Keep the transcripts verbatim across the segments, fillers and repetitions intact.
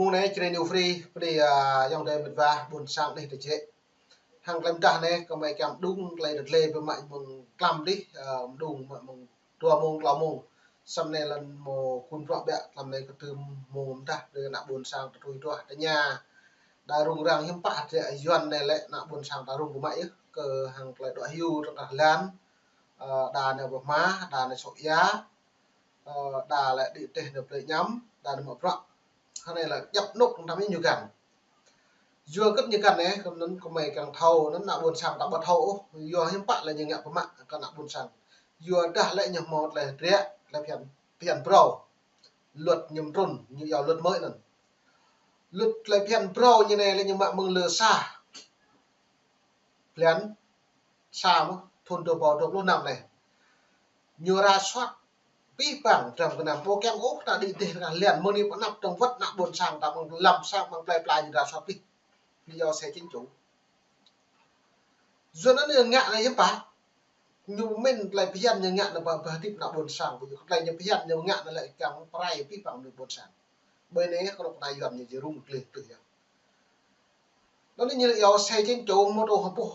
Anai Jrai New Free, pơđi, a, ayŏng adơi met wa ƀôn sang dih tơjĕ. Hăng tơlơi mơdah anai, kơmơi kiăng mơđung tơlơi rơglê pơmă mơ̆ng klăm dih, a, mơđung mă mơ̆ng dua mông, klâo mông. Samơ̆ anai lŏn mơ̆ng kun prŏ biă, tlam anai kơtưm mông mơdah, đơi ană ƀôn sang ta tui tuah, tơña. Đa rŭng răng hiưm pă, hơdră Yuan anai lĕ ană ƀôn sang ta rŭng pơmă yơh, kơ hăng tơlơi dŏ hyu, tơdah lan, a, đa anai pơhma, đa anai sŏk ia, a, đa lĕ đĭ teh anai plei ñăm, đa anai mă prăk. Hơnai lĕ djăp anŭk tơdah mơ̆ ñu găn. Yua kơ ñu găn anai, kơ anŭn kơmơi kiăng thâo, anŭn ană ƀôn sang ta ƀu thâo ôh, yua hiưm pă lĕ ñu ngă pơmă kơ ană ƀôn sang. Yua dah lĕ ñu hmâo tơlơi hơdră, tơlơi phiăn, phiăn phrâo. Luật ñu mơtrŭn, ñu iâu luật mới anŭn. Luật tơlơi phiăn phrâo ñu anai lĕ ñu mă mơ̆ng lơ sa blan sa mơ̆, thŭn dua rơbâo dua pluh năm anai. Ñu rà soát pih pang tram gơnam pô kiăng ôh ta đĭ teh tơdah lan mơ̆ng anai pơ anăp tơng wơ̆t ană ƀôn sang ta mơ̆ng lăm sang mơ̆ng plei pla ñu rà soát pih. Ñu iâu xe chính chủ. Yua anŭn ñu ngă anai hiưm pă. Ñu mĭn tơlơi phiăn ñu ngă anai pơ, pơhơdip ană ƀôn sang. Ƀu djơ̆ tơlơi ñu phiăn ñu ngă anai lĕ kiăng pơrai pih pang ană ƀôn sang. Ƀơi anai kơnuk kơna Yuan ñu či rŭng gleh tui yơh. Anŭn ñu iâu xe chính chủ mơ̆ tơ hơpuh,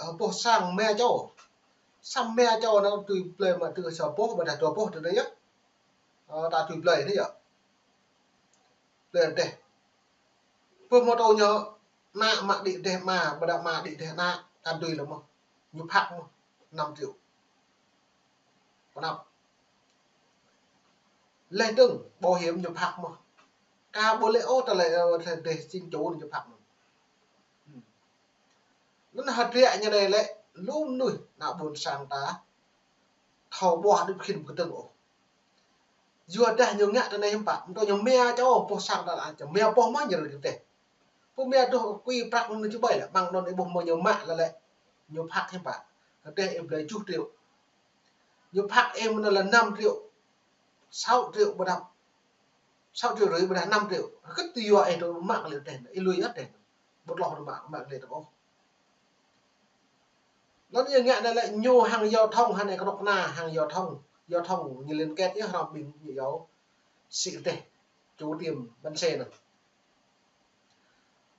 hơpuh sang mă čô. Sang mă čô anŭn tui plei mă tui sa boh ƀôdah dua boh tui anai yơh. Ơ, ta tui plei anai yơh. Plei teh. Pơ mơ̆ tơ ñu ană mă đĭ teh ama, ƀôdah ama đĭ teh ană, kăn tui lơ mơ̆. Ñu phak mơ̆, năm triệu. Pơ anăp. Leh dơ̆ng, bảo hiểm ñu phak mơ̆. Ka ƀu lĕ ôh tơlơi, ơ, tơlơi teh chính chủ ñu phak mơ̆. Anŭn hơdră ñu anai lĕ, lu mơnuih ană ƀôn sang ta, thâo ƀuah đĭ khĭn kơtơ̆ng ôh. Yua dah ñu ngă tơ anai hiưm pă, mơ̆ tơ ñu mă čô, boh sang ta lă čô, mă boh mơ̆ ñu rơdêh. Pô mă tơ kui prăk anŭn či ƀai lĕ, mơ̆ng anŭn ih ƀuh mơ̆ ñu mă lă lĕ, ñu phak hiưm pă, rơdêh ih blơi tơjuh triệu. Ñu phak ih mơ̆ anŭn lă năm triệu, sáu triệu ƀôdah, sáu triệu rưỡi ƀôdah năm triệu. Hơget tui yua ih tơ mă kơ lĕ teh, ih lui yơh teh. Ƀu tloh tơ mă, mă kơ lĕ teh ôh. Anŭn ñu ngă anai lĕ ñu hăng giao thông, hăng anai kơnuk kơna hăng giao thông. Giao thông ñu liên kết yơh hrŏm ƀing ñu iâu sĭ teh, chủ tiệm bánh xe anŭn.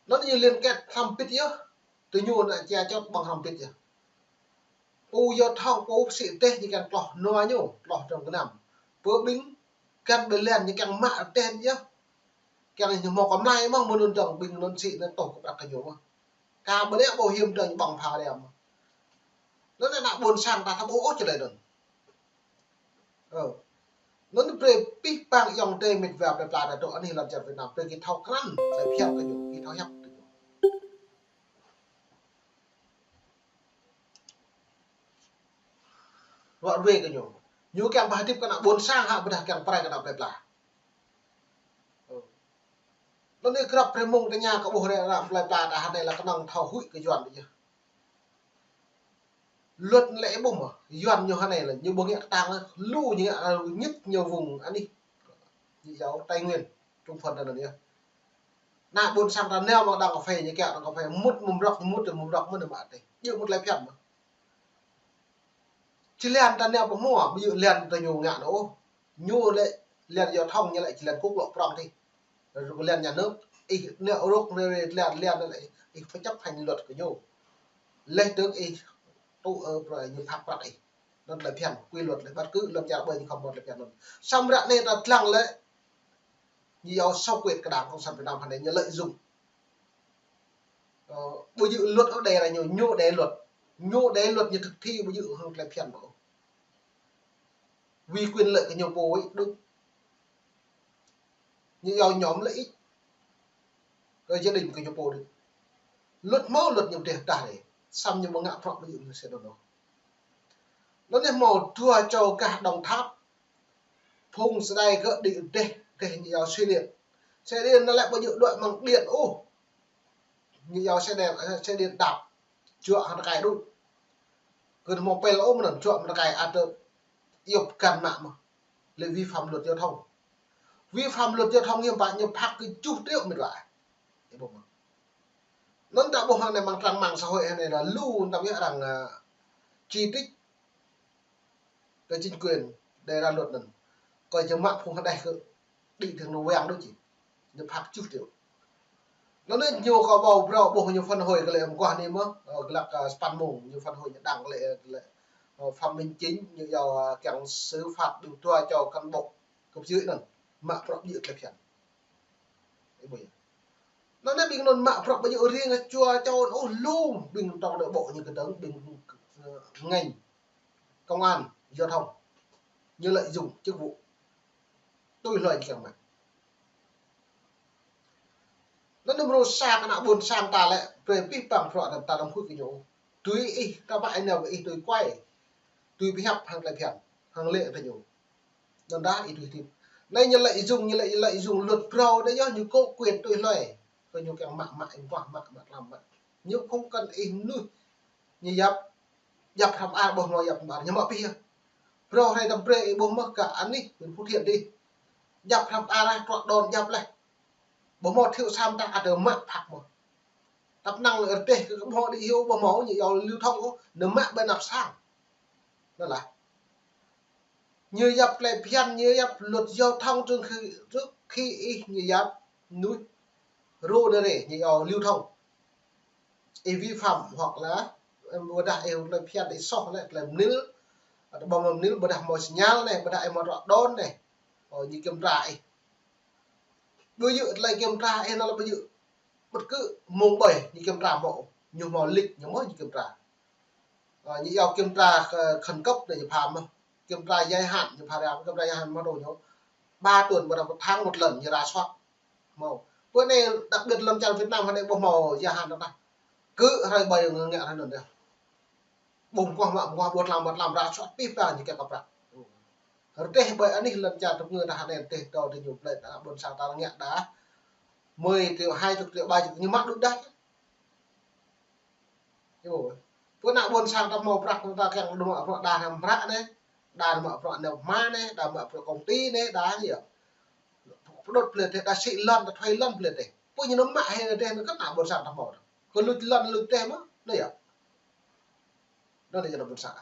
Anŭn ñu liên kết hrŏm bĭt yơh. Tơ ñu anŭn chia chót ƀơ̆ng hrŏm bĭt yơh. Pô giao thông, pô sĭ teh ñu kiăng tloh nua ñu, tloh tram gơnam. Pơ ƀing găn ƀơi lan ñu kiăng mă teh yơh. Kiăng ñu hmâo kơmlai mơ̆ mơ̆ anŭn dơ̆ng ƀing anŭn sĭ anŭn tŏh kơ prăk kơ ñu mơ̆. Ka ƀu lĕ bảo hiểm dơ̆ng ƀơ̆ng pha đe mơ̆. Anŭn ană ƀôn sang ta thâo ƀuh ôh tơlơi anŭn. Ơ. Anŭn brơi pih pang ayŏng adơi met wa plei pla ta dŏ anih lŏn čar Việt Nam, brơi gih thâo krăn, tơlơi phiăn kơ ñu, gih thâo hiăp kơ ñu. Ruă ruê kơ ñu. Ñu kiăng pơhơdip kơ ană ƀôn sang hă ƀôdah kiăng pơrai kơ ană plei pla. Ơ. Anŭn anai grăp brơi mơ̆ng tơña kơ ƀuh ră ană plei pla ta hơnai lă kơnơ̆ng thâo huĭ kơ Yuan tơ yơh. Luật lĕ ƀuh mơ̆, Yuan ñu hơnai lă, ñu ƀu ngă kơtang, lu ñu ngă, ơ, nhất ñu vùng anih. Ñu iâu Tây Nguyên, Trung Phần anŭn yơh. Ană ƀôn sang ta nao mơ̆ng đang kơphê, ñu kiăng đang kơphê, mŭt mơ̆ng brŏk, ñu mŭt mơ̆ng brŏk, mơ̆n mă teh. Djơ̆ mŭt tơlơi phiăn mơ̆. Či lan ta nao pơ hmua, ƀu djơ̆ lan tơ ñu ngă anŭn ôh. Ñu lĕ lan giao thông, ñu lĕ či lan quốc lộ prŏng tih. Rồi lan nhà nước, ih nao rŏk rê rê lan, lan lĕ ih phải chấp hành luật kơ ñu. Leh dơ̆ng ih tŭ ơ prăk ñu phak prăk ih. Anŭn tơlơi phiăn, quy luật lĕ bất cứ luật čar ƀơi ñu khŏm mơ̆ tơlơi phiăn anŭn. Samơ̆ ră anai ta lăng lĕ, ñu iâu xấu quyệt kơ Đảng Cộng sản Việt Nam hơnai ñu lợi dụng. Ơ, ƀu djơ̆ luật ôh đe ra ñu, ñu đe luật. Ñu đe luật ñu thực thi ƀu djơ̆ hăng tơlơi phiăn ôh. Vì quyền lợi kơ ñu pô ih đŭk. Ñu iâu nhóm lợi ích kơ gia đình kơ ñu pô đŭk. Luật mơ̆ luật ñu dêh dah đe. Samơ̆ ñu ƀu ngă prăk ƀu djơ̆ ñu sĭt anŭn ôh. Anŭn anai hmâo dua čô gah Đồng Tháp. Phung sơđai gơ̆ đĭ dêh, dêh ñu iâu xe điện. Xe điện anŭn lĕ ƀu djơ̆ đuaĭ mơ̆ng điện ôh. Ñu iâu xe điện, xe điện đạp. Juă hăng tơkai đôč. Kơ hmâo pel ôh mơ̆n, juă mơ̆ng tơkai ăt iŏp găn mă mơ̆. Lĕ vi phạm luật giao thông. Vi phạm luật giao thông hiưm pă ñu phak kơ tơjuh triệu met wa. Ih ƀuh mơ̆. Anŭn ta ƀuh hơnai mơ̆ng trang mạng xã hội hơnai lă lu tăm yơh arăng, ơ, chỉ trích kơ chính quyền đe ra luật anŭn. Kơ ñu mă phung hơđeh kơ đĭ teh anŭn wang đôč či. Ñu phak tơjuh triệu. Anŭn anai ñu kơ ƀâo brâo ƀuh ñu phản hồi kơ lĕ mơguah anai mơ̆, ơ, glăk, ơ, sapăn mông ñu phản hồi ñu đăng kơ lĕ, kơ lĕ, ơ, Phạm Minh Chính ñu yua, ơ, kiăng xử phạt điều tra cho cán bộ cấp dưới anŭn, mă bruă ƀu djơ̆ tơlơi phiăn. Ih ƀuh yơh. Anŭn anai ƀing anŭn mă bruă ƀu djơ̆ riêng čua čô ôh, lu ƀing trong nội bộ ñu kơdơ̆ng, ƀing, ơ, ngành công an, giao thông, ñu lợi dụng chức vụ tui hluai kiăng mă. Anŭn anŭn mrô sa kơ ană ƀôn sang ta lĕ, brơi pih păng bruă anŭn ta đăm huĭ kơ ñu. Tui ih, ta pă ih nao ih tui kuai. Tui pơhiăp hăng tơlơi phiăn, hăng lĕ kơ ñu. Anŭn đa ih tui hơdip. Anai ñu lợi dụng, ñu lợi, lợi dụng luật phrâo anai yơh, ñu kơ quyền tui hluai. Kơ ñu kiăng mă, mă ih mơguah, mă, mă tlam, mă. Ñu không cần ih mơnuih. Ñu yap, yap hrăm ar, ƀuh hmâo yap hrăm ar, ñu mă pih yơh. Phrâo hrơi tăm brơi ih ƀuh mơ̆ kơ anih, ƀing Phú Thiện dih. Yap hrăm ar, truă đon yap laih. Ƀuh hmâo Thiệu Sam ta ăt mă phak mơ̆. Tăp năng rơdêh kơ kơ ƀuh đĭ hyu ƀuh hmâo ñu yua lưu thông ôh, ñu mă ƀơi anăp sang. Anŭn lah. Ñu yap tơlơi phiăn, ñu yap luật giao thông trước khi, trước khi ih ñu yap mơnuih rô nê rê, ñu yua lưu thông. Ih vi phạm hoặc là, ơ, ƀôdah ih tơlơi phiăn ih soh lĕ tơlơi mơnil, ƀơ̆ng mơnil ƀôdah hmâo signal anai, ƀôdah ih hmâo truă đon anai. Ơ, ñu kiểm tra ih. Ƀu djơ̆ tơlơi kiểm tra ih anŭn lĕ ƀu djơ̆. Bất cứ mông ƀơi ñu kiểm tra mơ̆, ñu hmâo lịch ñu mơ̆ ñu kiểm tra. Ơ, ñu yua kiểm tra, ơ, khẩn cấp anai ñu pha mơ̆. Kiểm tra dài hạn ñu pha ra, kiểm tra dài hạn mơ̆ ñu ba tuần, ƀôdah một tháng một lần ñu rà soát. Hmâo. Bơ anai đặc biệt lăm čar Việt Nam hơnai ƀuh hmâo gia hạn anŭn đa. Kơ hrơi ƀai ngă hrơi anŭn đa. Ƀuh mơguah mă mơguah, ƀuh tlam mă tlam, rà soát pih păng ñu kiăng kơ prăk. Rơdêh ƀơi anih lăm čar tơpơngư đa hơnai rơdêh tơ tơ ñu plei ta ƀôn sang ta ngă đa. Mười triệu, hai chục triệu, ba chục ñu mă đôč đa. Ih ƀuh. Pơ ană ƀôn sang ta hmâo prăk ta kiăng đa mă bruă đa hrăm hră anai, đa mă bruă nao hma anai, đa mă bruă công ty anai, đa yơh. Pơđŭt plei teh, đa sĭ lŏn, đa thuê lŏn plei teh. Pơ ñu nao mă hĭ teh anŭn kơ ană ƀôn sang ta hmâo. Kơ luč lŏn luč teh mơ̆, anai yơh. Anŭn anai yơh ană ƀôn sang.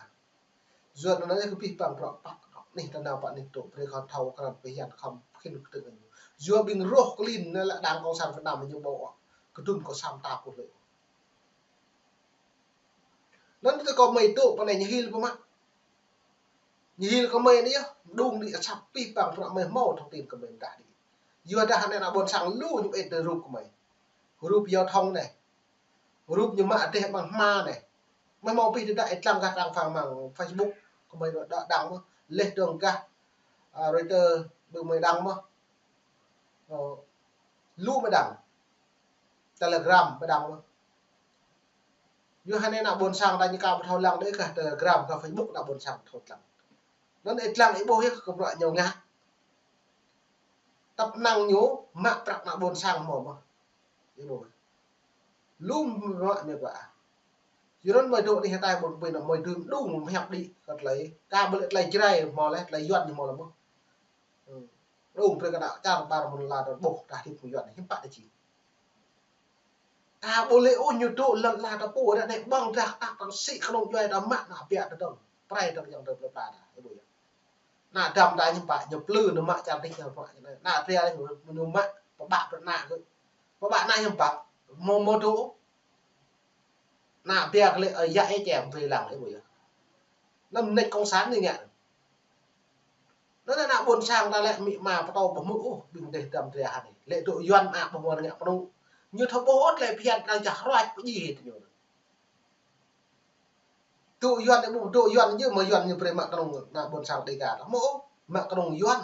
Yua anŭn anai kơ pih păng bruă pă, anih ta nao pă anih tŭ, brơi kơ thâo krăn pơhiăp khŏm khĭn kơtư̆ ñu. Yua ƀing roh klin anai lĕ Đảng Cộng sản Việt Nam ñu ƀuh, kơdŭn kơ sam ta pô lĕ. Anŭn tơ kơ mơi tŭ pơ anai ñu hil pơmă. Ñu hil kơ mơi anai yơh, mơđung đĭ asăp pih păng bruă mơi hmâo thông tin kơ mơi mơdah đĭ. Yua dah anai ană ƀôn sang lu ñu ĕt tơ rup kơ mơi. Rup giao thông anai. Rup ñu mă rơdêh ƀăng hma anai. Mơi hmâo pih tơdah ih lăng gah trang fanpage mơ̆ng Facebook kơ mơi đa đăng mơ̆. Laih dơ̆ng gah, ơ, Reuters ƀing mơi đăng mơ̆. Ơ, lu mơi đăng. Telegram mơi đăng mơ̆. Yua hơnai ană ƀôn sang ta ñu ka ƀu thâo lăng đơi kơ Telegram, kơ Facebook ană ƀôn sang thâo lăng. Anŭn ih lăng ih ƀuh yơh kơ bruă ñu ngă. Tăp năng ñu mă prăk ană ƀôn sang hmâo mơ̆. Ih ƀuh. Lu mă ñu ƀă. Yua anŭn mơi dŏ anih hơtai ƀôn ƀing anŭn mơi dưi mơđung mơhiăp đĭ kơ tơlơi. Ka ƀu lĕ tơlơi Jrai hmâo laih, tơlơi Yuan ñu hmâo laih mơ̆. Ơ. Rông brơi kơ ană čar ƀar mơ̆n la ta ƀuh tah hip mơ̆ng Yuan hiư̆m pă tơ či. Ta ƀu lĕ ôh ñu dŏ lŏn la ta pô, ră anai ƀơ̆ng drah kơtăk tơ̆ng sĭ kơnung djuai ta mă ană biă ta dơ̆ng. Prai ta yang ta plơi pla ta, ih ƀuh yơh. Ană dăm ta hiư̆m pă, ñu plư ñu mă čar dih ñu pă ñu anai. Ană biă ñu, ñu mă pơƀă pơ ană gơ̆. Pơƀă ană hiư̆m pă, hmâo hmâo dŏ. Ană biă kơ lĕ, ơ, yă ih čem brơi lăng, ih ƀuh yơh. Anŭn mơneč cộng sản anai ngă. Anŭn ană ƀôn sang ta lĕ amĭ ama pơtô ƀu hmư̆ ôh, ƀing dêh dăm dra hơnai. Lĕ dŏ Yuan mă ƀu hmâo ngă pơnŭ. Ñu thâo ƀuh ôh tơlơi phiăn đang čah hruač pơdjai hĭ tơ ñu. Dŏ Yuan ih ƀuh, dŏ Yuan yơh mơ̆ Yuan ñu brơi mă kơnung ană ƀôn sang Dêga ta. Hmâo ôh, mă kơnung Yuan.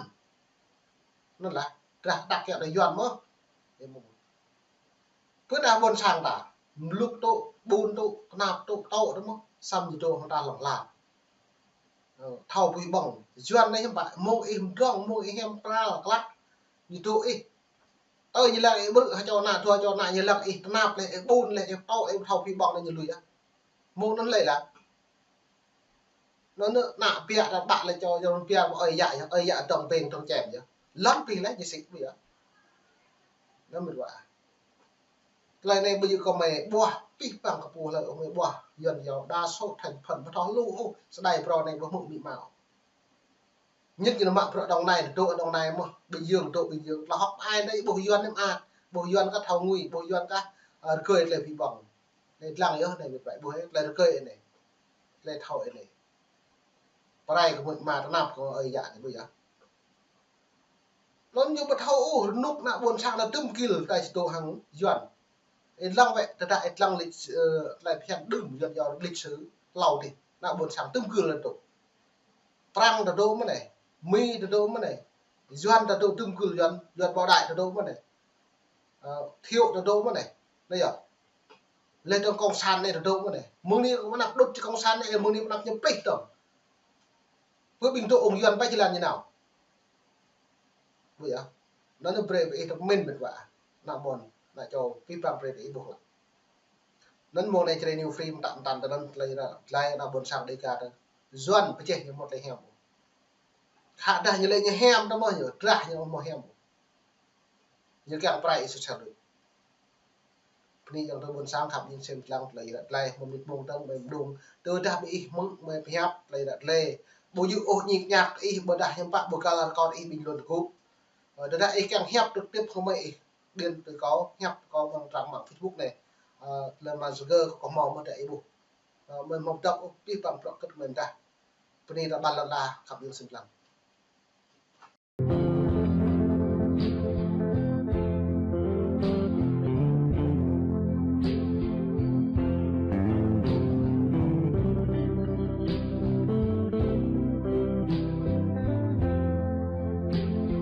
Anŭn lah, drah kơtăk kiăng ta Yuan mơ̆. Ih ƀuh. Pơ ană ƀôn sang ta, mlŭk tŭ, ƀun tŭ, tơnap tŭ, tŭ tơ mơ̆, samơ̆ ñu dŏ hăng ta hlŏng lar. Ơ, thâo pơhiăp ƀơ̆ng. Yuan anai hiư̆m pă, mông ih mdrŏng, mông ih hiam pral, klăk. Ñu dŏ ih. Tơ ñu lăng ih ƀrư̆, hơčô ană, dua čô ană, ñu lăng ih tơnap laih, ih ƀun laih, ih tŭ, ih thâo pơhiăp ƀơ̆ng anai ñu lui yơh. Mông anŭn lĕ lah. Anŭn ană biă ta ƀă lĕ čô, čô biă mơ̆ ơi yă, ơi yă dơ̆ng pêng dơ̆ng čem yơh. Lăng pih lĕ ñu sĭ ƀu yơh. Anŭn mĭt wa. Tơlơi anai ƀu djơ̆ kơ mơi ƀuah, pih păng kơ pô hlơi ôh mơi ƀuah, Yuan yơh đa số thành phần ƀu thâo lu ôh, sơdai phrâo anai ƀu hmư̆ amĭ ama ôh. Ñu ñu mă bruă Đồng Nai, dŏ Đồng Nai mơ̆, Bình Dương, dŏ Bình Dương, tơlơi hơ̆k ai anai ƀuh Yuan anai mơak. Ƀuh Yuan kah thâo ngui, ƀuh Yuan kah, ơ, rơgơi tơlơi ƀing ƀơ̆ng. Anai lăng yơh anai met wa, ƀuh tơlơi rơgơi anai. Tơlơi thâo anai. Pơrai kơ mŭt ma tơnap kơ ơi yă anai ƀuh yơh. Anŭn ñu ƀu thâo ôh, rơnŭk ană ƀôn sang anŭn tŭm gil tai čô hăng Yuan. Ih lăng wĕ, tơdah ih lăng lịch, ơ, tơlơi phiăn đưm Yuan yua lịch sử hlâo adih, ană ƀôn sang tŭm gil anŭn tŭ. Prang tơdŏ mơ̆n anai, Mi tơdŏ mơ̆n anai, Yuan tơdŏ tŭm gil Yuan, Yuan Bảo Đại tơdŏ mơ̆n anai. Ơ, Thiệu tơdŏ mơ̆n anai. Anai yơh. Lĕ tơ̆ng cộng sản anai tơdŏ mơ̆n anai. Mơ̆ng anai mơnăp đŭt či cộng sản anai, mơ̆ng anai mơnăp ñu plih tơ̆ng. Pơ ƀing tŭ ung Yuan ƀai jơlan ñu nao. Ƀuh yơh. Anŭn brơi ƀing ih tơ̆k min met wa. Ană ƀôn, ană čô, pih păng brơi ƀing ih ƀuh lăng. Anŭn mơ̆ng anai Jrai New Free mơtă mơtăn tơlơi anŭn tơlơi ră, tơlơi ană ƀôn sang Dêga tơ. Yuan pơjeh ñu mơ̆ tơlơi hiam. Khă dah ñu lĕ ñu hiam tơ mơ̆ ñu, drah ñu mơ̆ hiam. Ñu kiăng pơrai ih sut sel đôč. Bơni yơh tơ ƀôn sang khăp ƀing ih sem lăng tơlơi ră tơlơi mơ̆ mĭt mông tơ̆ng mơ̆ mơđung. Tơdah ƀing ih mơ̆ng mơ̆ pơhiăp tơlơi ră tơlơi. Ƀu djơ̆ ôh ñik ñak ih ƀôdah hiư̆m pă ƀu kal rơkâo ih ƀing lŏn tơgŭ. Ơ, tơdah ih kiăng hiăp trực tiếp hăng mơi ih điện tơ kâo, hiăp tơ kâo mơ̆ng trang mạng Facebook anai. Ơ, tơlơi Messenger kâo hmâo mơ̆ tơ ih ƀuh. Ơ, mơi hmâo dŏ ôh pih păng prŏk kơ̆t mơi dah. Bơni ta ƀan lŏn la khăp ƀing ih sem lăng.